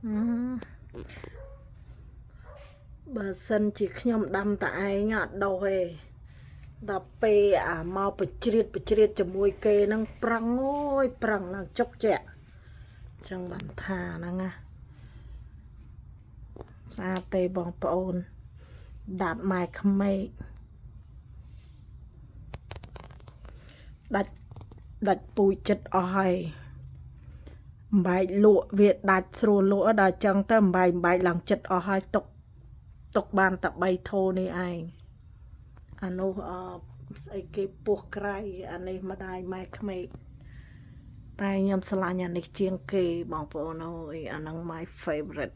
អឺបើសិនជាខ្ញុំដាំតែឯងអត់ដុះទេដល់ពេលអាមកបជ្រៀតបជ្រៀតជាមួយគេហ្នឹងប្រឹងអូយប្រឹងឡើងចុកជាក់ចឹងបានថាហ្នឹងណាស្អាតទេបងប្អូនដាត់ម៉ែក្មេកដាច់ដាច់ពូជចិត្តអស់ហើយអំបែកលក់វាដាច់ស្រួលលក់ដល់ចឹងទៅអំបែកអំបែកឡើងចិត្តអស់ហើយទុកទុកបានតែ3ថូនេះឯងអានោះអស្អីគេពោះក្រៃអានេះម្ដាយម៉ែក្មេកតែខ្ញុំស្រឡាញ់អានេះជាងគេបងប្អូនអើយអាហ្នឹង my favorite.